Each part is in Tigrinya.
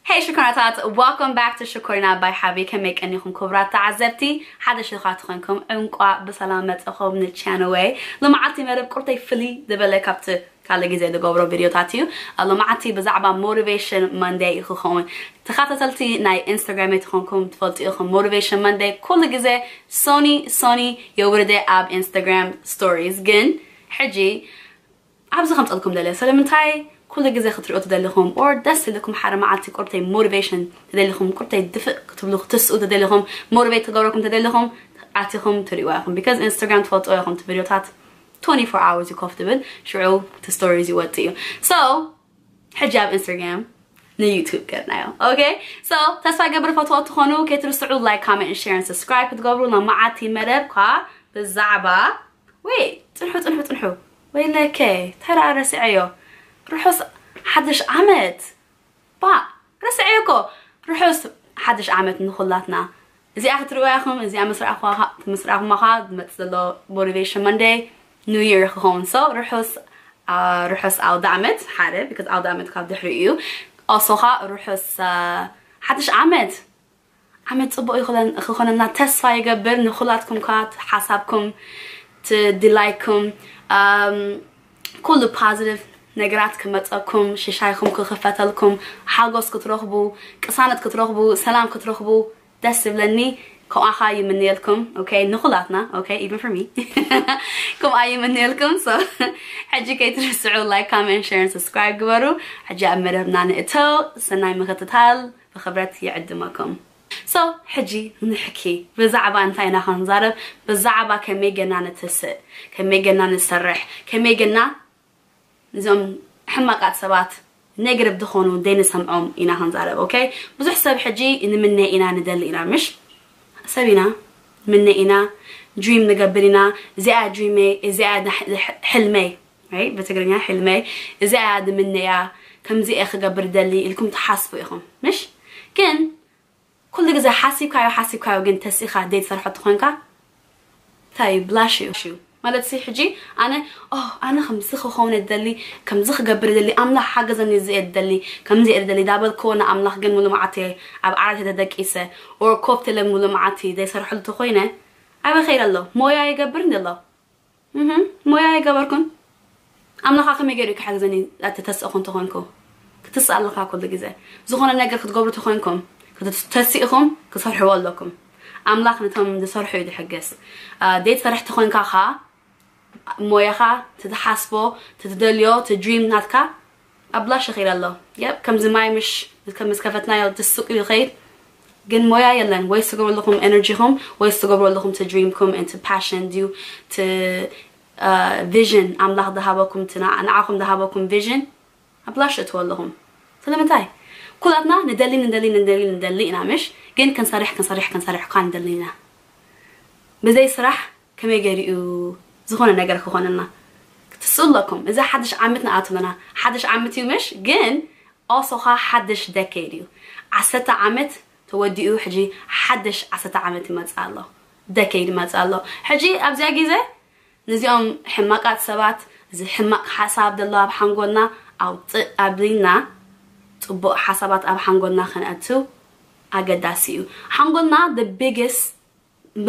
Hey ሽኮራታት, welcome back to ሽኮሪና by ሓቢ። ከመይ ቀኒኹም ክቡራት ተዓዘብቲ? ሓደ ሽልኻት ኮይንኩም እንቋዕ ብሰላም መጸኹም ንቻነወይ። ሎማዓቲ መደብ ቁርተይ ፍሊ ዝበለ ካብቲ ካልእ ግዜ ዝገብሮ ቪድዮታት እዩ። ሎማዓቲ ብዛዕባ ሞቲቬሽን መንደይ እዩ ክኸውን። ተኸታተልቲ ናይ ኢንስታግራመይ ተኾንኩም ትፈልጡ ኢኹም። ሞቲቬሽን መንደይ ኩሉ ግዜ ሶኒ ሶኒ የውርደ ኣብ ኢንስታግራም ስቶሪስ። ግን ሕጂ ኣብዚ ከምፀልኩም ደለ ስለምንታይ ኩሉ ግዜ ክትሪኦ ትደሊኹም or ደስ ኢልኩም ሓደ መዓልቲ ቁርተይ ሞቲቬሽን ተደሊኹም፣ ቁርተይ ድፍእ ክትብሉ ክትስኡ ተደሊኹም፣ ሞቲቬት ክገብረኩም ተደሊኹም ኣቲኹም ትሪእዋ ኢኹም። Because ኢንስታግራም ትፈልጥዎ ኢኹም፣ እቲ ቪድዮታት twenty-four hours እዩ ኮፍ ትብል፣ ሽዑ እቲ ስቶሪስ ይወጥ እዩ። So ሕጂ ኣብ ኢንስታግራም ንዩቱብ ገርናዮ። Okay? So ተስፋ ገብር ፈትዎ ትኾኑ ከይትርስዑ like, comment, share and subscribe ክትገብሩ። ሎማዓቲ መደብ ኳ ብዛዕባ ወይ ጽንሑ ጽንሑ ጽንሑ ወይለከ ተራ ረስዐዮ። ርሑስ ሓድሽ ዓመት። ባ ረስዐዮ እኮ። ርሑስ ሓድሽ ዓመት ንኹላትና። እዚኣ ክትርእዋ ኢኹም። እዚኣ ምስ ረኣኹማ ኸ ዝመጽእ ዘሎ ሞቲቬሽን መንደይ ኒው ይር ክኸውን። So ርሑስ ርሑስ ኣውደ ዓመት ሓደ፣ because ኣውደ ዓመት ካብ ድሕሪ እዩ። Also ኸ ርሑስ ሓድሽ ዓመት። ዓመት ጽቡቕ ይኹለን ክኾነልና ተስፋ ይገብር። ንኹላትኩም ከኣ ሓሳብኩም ትድላይኩም ኩሉ ፖዚቲቭ ነገራት ክመጸኩም፣ ሽሻይኩም ክኽፈተልኩም፣ ሓጎስ ክትረኽቡ፣ ቅሳነት ክትረኽቡ፣ ሰላም ክትረኽቡ ደስ ዝብለኒ ከምኣኻ ይምንየልኩም። Okay? ንኹላትና። Okay? Even for me። ከምኣ ይምንየልኩም። So ሕጂ ከይትርስዑ like, comment, share and subscribe ግበሩ። ሕጂ ኣብ መደብና ንእተው። ሰናይ ምክትታል ብኽብረት ይዕድመኩም። So ሕጂ ንሕኪ ብዛዕባ እንታይ ኢና ክንዛረብ? ብዛዕባ ከመይ ገና ንትስእ፣ ከመይ ገና ንሰርሕ፣ ከመይ ገና እዞም ሕማቃት ሰባት ኔገቲቭ ዝኾኑ ዘይንሰምዖም ኢና ክንዛረብ። Okay? ብዙሕ ሰብ ሕጂ ንምነ ኢና ንደሊ ኢና፣ ምሽ ሰብ ኢና ንምነ ኢና፣ ድሪም ንገብር ኢና። እዚኣ ድሪመይ፣ እዚኣ ሕልመይ፣ ብትግርኛ ሕልመይ፣ እዚኣ ንምነያ፣ ከምዚ እየ ክገብር ደሊ ኢልኩም ትሓስቡ ኢኹም፣ ምሽ ግን ኩሉ ግዜ ሓሲብካዮ ሓሲብካዮ ግን ተሲኻ ዘይትሰርሖ ተኾንካ እንታይ እዩ? ብላሽ እዩ። ማለት ሲ ሕጂ ኣነ ኦ ኣነ ከምዚ ክኸውን እደሊ፣ ከምዚ ክገብር እደሊ፣ ኣምላኽ ሓገዘኒ፣ እዚ እየ እደሊ፣ ከምዚ እየ እደሊ ዳበልክዎ ንኣምላኽ ግን ሙሉ መዓልቲ ኣብ ዓራት እየ ተደቂሰ or ኮፍ ኢለ ሙሉ መዓልቲ ዘይሰርሐሉ ተኾይነ ኣበይ ከይደ ኣሎ? ሞያ ይገብር እንዲ ኣሎ። እህ ሞያ ይገበርኩን ኣምላኻ ከመይ ገይሩ ክሕግዘኒ? ኣተ ተስእኹም ተኾንኩ ክትስእ ኣለኻ ኩሉ ግዜ ዝኾነ ነገር ክትገብሩ ተኾንኩም ተሲእኹም ክሰርሕዎ ኣለኩም። ኣምላኽ ነቶም ዝሰርሑ እዩ ዝሕገዝ። ደይትሰርሕ ተኾንካ ኸዓ ሞያኻ ትትሓስቦ ትትደልዮ ትድሪም ናትካ ኣብላሽ ይኽእል ኣሎ። የብ ከምዚ ማይ ምሽ ከም ዝከፈትናዮ ትስቁ ይኸይድ ግን ሞያ የለን። ወይ ትገብሩ ኣለኹም ኤነርጂኹም ወይ ትገብሩ ኣለኹም ቲ ድሪምኩም ቲ ፓሽን ድዩ ቲ ቪዥን ኣምላኽ ዝሃበኩም ቲ ንዓኹም ዝሃበኩም ቪዥን ኣብላሽ እትዎ ኣለኹም። ስለምንታይ ኩላትና ንደሊ ንደሊ ንደሊ ንደሊ ኢና ምሽ ግን ክንሰርሕ ክንሰርሕ ክንሰርሕ እኳ ንደሊ ኢና። ብዘይ ስራሕ ከመይ ገይሩ እዩ ዝኾነ ነገር ክኾነልና? ክትስኡ ኣለኩም። እዚ ሓድሽ ዓመት ንኣቱ ኣለና። ሓድሽ ዓመት እዩ ምሽ ግን ኦሶኻ ሓድሽ ደከይድ እዩ። ዓሰርተ ዓመት ተወዲኡ ሕጂ ሓድሽ ዓሰርተ ዓመት ይመጽእ ኣሎ። ደከይድ ይመጽእ ኣሎ። ሕጂ ኣብዚኣ ግዜ ነዚኦም ሕማቃት ሰባት እዚ ሕማቅ ሓሳብ ዘሎ ኣብ ሓንጎልና ኣውፅእ ኣብልና ፅቡቅ ሓሳባት ኣብ ሓንጎልና ከነእቱ ኣገዳሲ እዩ። ሓንጎልና the biggest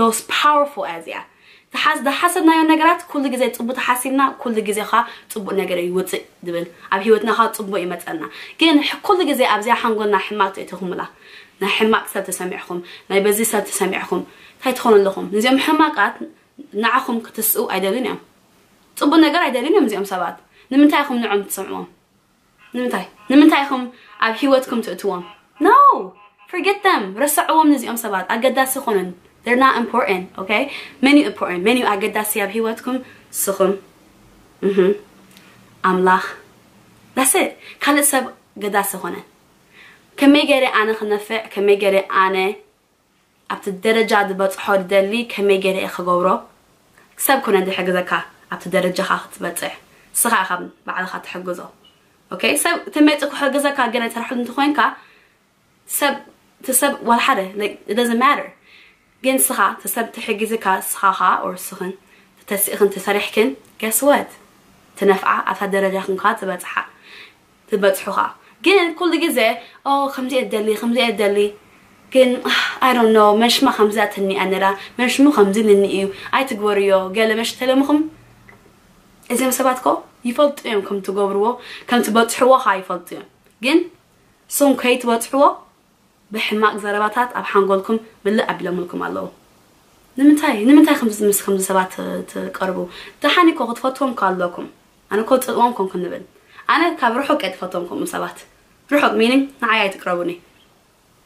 most powerful እያ እዚኣ። ዝሓሰብናዮ ነገራት ኩሉ ግዜ ፅቡቅ ተሓሲብና ኩሉ ግዜ ካ ፅቡቅ ነገር ይውፅእ ዝብል ኣብ ሂወትና ካ ፅቡቅ ይመፀና። ግን ኩሉ ግዜ ኣብዚኣ ሓንጎልና ሕማቅ ትእትኹምላ ናይ ሕማቅ ሰብ ተሰሚዕኹም ናይ በዚ ሰብ ተሰሚዕኹም እንታይ ትኾኑ ኣለኹም? ነዚኦም ሕማቃት ንዓኹም ክትስኡ ኣይደልን እዮም። ፅቡቅ ነገር ኣይደልን እዮም እዚኦም ሰባት። ንምንታይ ኢኹም ንዖም ትሰምዕዎም? ንምንታይ ንምንታይ ኢኹም ኣብ ሂወትኩም ትእትዎም? No, forget them. ረስዕዎም ነዚኦም ሰባት ኣገዳሲ ይኾኑን። They're not important. Okay? መን እዩ important? መን እዩ ኣገዳሲ ኣብ ሂወትኩም? ስኹም፣ ኣምላኽ፣ that's it። ካልእ ሰብ ኣገዳሲ ይኾነን። ከመይ ገይረ ኣነ ክነፍዕ ከመይ ገይረ ኣነ ኣብቲ ደረጃ ዝበፅሖ ዝደሊ ከመይ ገይረ እየ ክገብሮ? ሰብ ኮነ ዝሕግዘካ ኣብቲ ደረጃኻ ክትበፅሕ ስኻ ኢኻ ባዕልኻ ትሕግዞ። Okay? ሰብ ተመፂ ክሕግዘካ ገለ ትሰርሐሉ እንተኮይንካ ሰብ እቲ ሰብ ዋላ ሓደ it doesn't matter። ግን ስኻ እቲ ሰብ ትሕግዝካ ስኻኻ or ስኽን ተተሲእኽን ተሰሪሕክን guess what ትነፍዓ ኣብታ ደረጃ ክንካ ትበፅሓ ትበፅሑኻ። ግን ኩሉ ግዜ ኦ ከምዚ እየ ደሊ ከምዚ እየ ደሊ ግን I don't know፣ መሽማ ከምዚ ኣትኒ ኣነራ፣ መሽሙ ከምዚ ንኒ እዩ፣ ኣይትግበርዮ፣ ገለ መሽ ተለምኹም። እዚም ሰባት ኮ ይፈልጡ እዮም ከም ትገብርዎ፣ ከም ትበጽሕዎ ካ ይፈልጡ እዮም። ግን ሶም ከይትበጽሕዎ ብሕማቅ ዘረባታት ኣብ ሓንጎልኩም ምልእ ኣቢሎምልኩም ኣለዉ። ንምንታይ ንምንታይ ከምዚ ምስ ከምዚ ሰባት ትቀርቡ? ደሓን እኮ ክትፈትዎም ከ ኣለኩም። ኣነ እኮ ጽልዎም ኮንኩ ንብል። ኣነ ካብ ርሑቅ እየ ትፈትዎም ከምኡ ሰባት። ርሑቅ meaning ንዓይ ኣይትቅረቡኒ።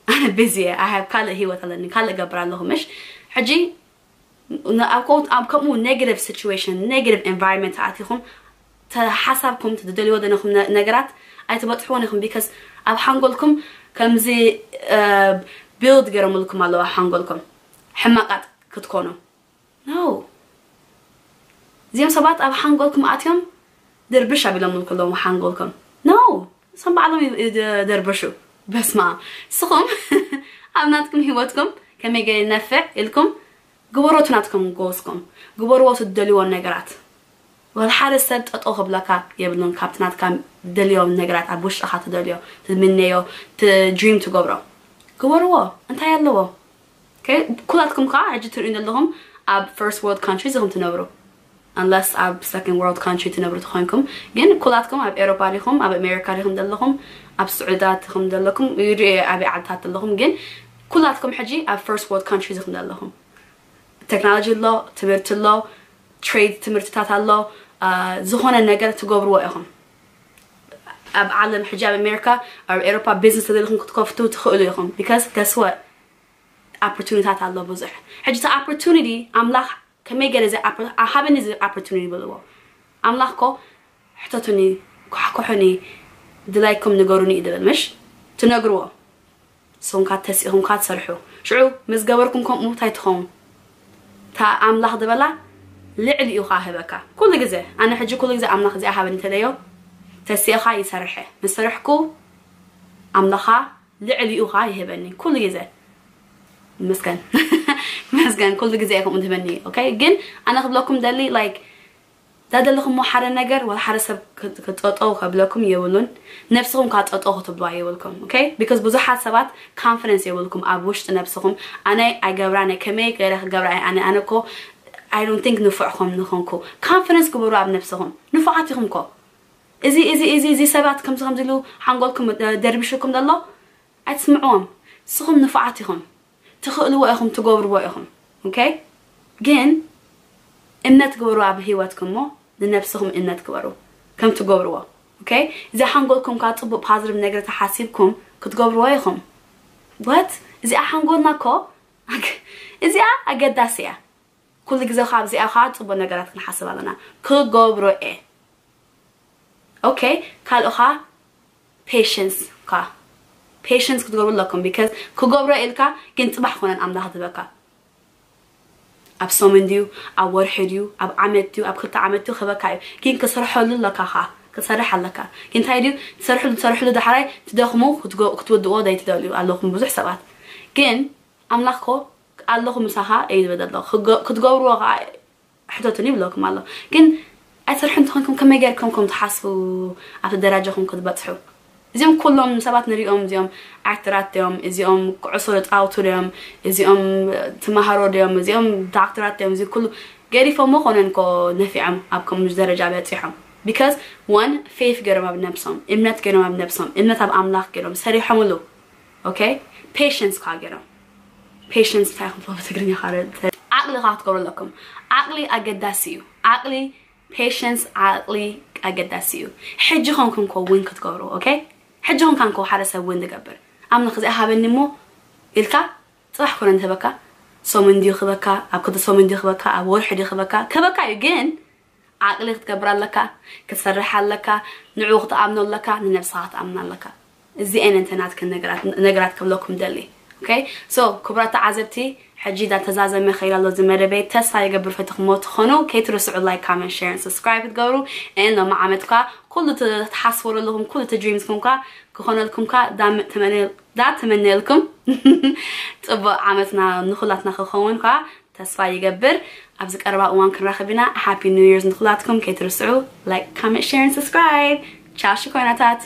ኣነ busy እየ፣ I have ካልእ ህይወት ኣለኒ፣ ካልእ እገብር ኣለኹ። ምሽ ሕጂ ኣብ ከምኡ negative situation negative environment ኣቲኹም ሓሳብኩም ትደልይዎ ደነኹም ነገራት ኣይትበፅሕዎን ኢኹም። Because ኣብ ሓንጎልኩም ከምዚ build ገረምልኩም ኣለዎ ሓንጎልኩም ሕማቃት ክትኮኑ። No፣ እዚኦም ሰባት ኣብ ሓንጎልኩም ኣትዮም ድርብሽ ኣቢሎም ከለዉ ሓንጎልኩም no ሰም ባዕሎም ይደርበሹ። በስማ ስኹም ኣብ ናትኩም ህይወትኩም ከመይ ገይ ነፍዕ ኢልኩም ግበሮቱ ናትኩም ጎስኩም ግበርዎ ትደልዎ ነገራት። ወላ ሓደ ሰብ ጠጦ ክብለካ የብሉን። ካብቲ ናትካ ደልዮም ነገራት ኣብ ውሽጥኻ ትደልዮ ትምነዮ ድሪም ትገብሮ ግበርዎ። እንታይ ኣለዎ? ኩላትኩም ከዓ ሕጂ ትርእዩ ዘለኹም ኣብ first world countries ኢኹም ትነብሩ። Unless ኣብ second world country ትነብሩ ተኾይንኩም። ግን ኩላትኩም ኣብ ኤሮፓ ዲኹም ኣብ ኣሜሪካ ዲኹም ዘለኹም ኣብ ስዑዳት ኢኹም ዘለኩም ይርኢ ኣበይ ዓድታት ዘለኹም። ግን ኩላትኩም ሕጂ ኣብ first world countries ኢኹም ዘለኹም። ቴክኖሎጂ ኣሎ፣ ትምህርቲ ኣሎ፣ trade ትምህርትታት ኣሎ። ዝኾነ ነገር ትገብርዎ ኢኹም። ኣብ ዓለም ሕጂ ኣብ ኣሜሪካ ኣብ ኤሮፓ business ተደሊኹም ክትከፍቱ ትኽእሉ ኢኹም። Because guess what? Opportunityታት ኣሎ ብዙሕ። ሕጂ እቲ opportunity ኣምላኽ ከመይ ገለ እዚ ሃበኒ እዚ opportunity በልዎ። ኣምላኽ ኮ ሕተቱኒ፣ ኳሕኩሑኒ፣ ድላይኩም ንገሩኒ እዩ ድብል ምሽ ትነግርዎ። ሶምካ ተሲእኹምካ ትሰርሑ። ሽዑ ምስ ገበርኩም ከምኡ እንታይ ትኸውን? እታ ኣምላኽ ዝበላ ልዕሊኡ ኸዓ ህበካ ኩሉ ግዜ። ኣነ ሕጂ ኩሉ ግዜ ኣምላኽ እዚኣ ሃበኒ ተለዮ ተሲእኻ ይሰርሐ ምስ ሰርሕኩ ኣምላኻ ልዕሊኡ ኸዓ ይህበኒ ኩሉ ግዜ። መስገን መስገን ኩሉ ግዜ ኢኹም ትህበኒ። ኦኬ ግን ኣነ ክብለኩም ደሊ like ዳደለኹም ሓደ ነገር ወላ ሓደ ሰብ ክጠጠው ከብለኩም የብሉን። ነብስኹም ካ ጠጠው ክትብሉ የብልኩም። ኦኬ because ብዙሓት ሰባት confidence የብልኩም ኣብ ውሽጢ ነብስኹም። ኣነ ኣይገብራን እየ ከመይ ገይረ ክገብራ እየ ኣነ ኣነ እኮ I don't think ንፉዕ ከም ንኾንኩ confidence ግበሩ ኣብ ነብስኹም። ንፉዓት ኢኹም እኮ። እዚ እዚ እዚ እዚ ሰባት ከምዚ ከምዚ ኢሉ ሓንጎልኩም ደርቢሽኩም ዘሎ ኣይትስምዕዎም። ንስኹም ንፉዓት ኢኹም። ትኽእልዎ ኢኹም ትገብርዎ ኢኹም። ኦኬ ግን እምነት ግበሩ ኣብ ህይወትኩም እሞ ንነብስኹም እምነት ግበሩ ከም ትገብርዎ። ኦኬ እዚ ሓንጎልኩም ካ ጽቡቅ positive ነገር ተሓሲብኩም ክትገብርዎ ኢኹም። What እዚኣ ሓንጎልና እኮ እዚኣ ኣገዳሲ እያ። ኩሉ ግዜ ካብ እዚኣ ኸዓ ጽቡቅ ነገራት ክንሓስብ ኣለና። ክገብሮ እየ። ኦኬ ካልእ ኸዓ patience ካ patience ክትገብሩ ኣለኩም። Because ክገብሮ ኢልካ ግን ጽባሕ ኮነን ኣምላኽ ዝህበካ ኣብ ሰሙን ድዩ ኣብ ወርሒ ድዩ ኣብ ዓመት ድዩ ኣብ ክልተ ዓመት ድዩ ክህበካ እዩ። ግን ክሰርሐሉ ኣለካ ኸዓ ክሰርሕ ኣለካ። ግን እንታይ ድዩ ትሰርሕሉ ትሰርሕሉ ዳሕራይ ትደኽሙ ክትወድእዎ ዘይትደልዩ ኣለኹም ብዙሕ ሰባት። ግን ኣምላኽ ኮ ኣለኹ ምሳኻ እዩ ዝብል ዘሎ። ክትገብርዎ ኸዓ ሕተቱኒ ይብለኩም ኣሎ። ግን ኣይሰርሑ እንተኾንኩም ከመይ ገይርኩም ከም ትሓስቡ ኣብቲ ደረጃኹም ክትበጽሑ? እዚኦም ኩሎም ሰባት ንሪኦም እዚኦም ኣክተራት ድዮም? እዚኦም ኩዕሶ ተጻወቱ ድዮም? እዚኦም ተማሃሮ ድዮም? እዚኦም ዳክተራት ድዮም? እዚ ኩሉ ገዲፎሞ ኮነን ኮ ነፊዖም ኣብ ከምዚ ደረጃ በጺሖም። Because one faith ገይሮም ኣብ ነብሶም እምነት ገይሮም ኣብ ነብሶም እምነት ኣብ ኣምላኽ ገይሮም ሰሪሖምሉ። ኦኬ patience ካ ገይሮም patience እንታይ ክብሎ ብትግርኛ ካረ ዓቅሊ ካ ክትገብሩ ኣለኩም። ዓቅሊ ኣገዳሲ እዩ። ዓቅሊ patience ዓቅሊ ኣገዳሲ እዩ። ሕጂ ኮንኩም ኮ win ክትገብሩ ኦኬ ሕጂ ኮንካ እንኮ ሓደ ሰብ win ትገብር ኣምላኽ እዚኣ ሃበኒ እሞ ኢልካ ጽባሕ ኮነ እንትህበካ ሰሙን ድዩ ክበካ ኣብ ክልተ ሰሙን ድዩ ክበካ ኣብ ወርሒ ድዩ ክበካ ክበካ እዩ። ግን ዓቅሊ ክትገብር ኣለካ ክትሰርሕ ኣለካ ንዕኡ ክትኣምኖ ኣለካ ንነብስኻ ክትኣምና ኣለካ። እዚኤን እንተ ናትክን ነገራት ክብለኩም ደሊ። ኦኬ so ክቡራት ተዓዘብቲ ሕጂ ዳተዛዘመ ከይድ ኣሎ እዚ መደበይ ተስፋ ይገብር ፈትኹሞ ትኾኑ ከይትርስዑ like comment share and subscribe ክትገብሩ። ን ሎም ዓመትካ ኩሉ ትሓስቦ ዘለኹም ኩሉ እቲ ድሪምስኩም ካ ክኾነልኩም ካ ዳተመነልኩም ጽቡቅ ዓመትና ንኹላትና ክኸውን ካ ተስፋ ይገብር። ኣብዚ ቀረባ እዋን ክንራኸብ ኢና። Happy New Year's ንኹላትኩም ከይትርስዑ like comment share and subscribe። ቻው ሽኮናታት።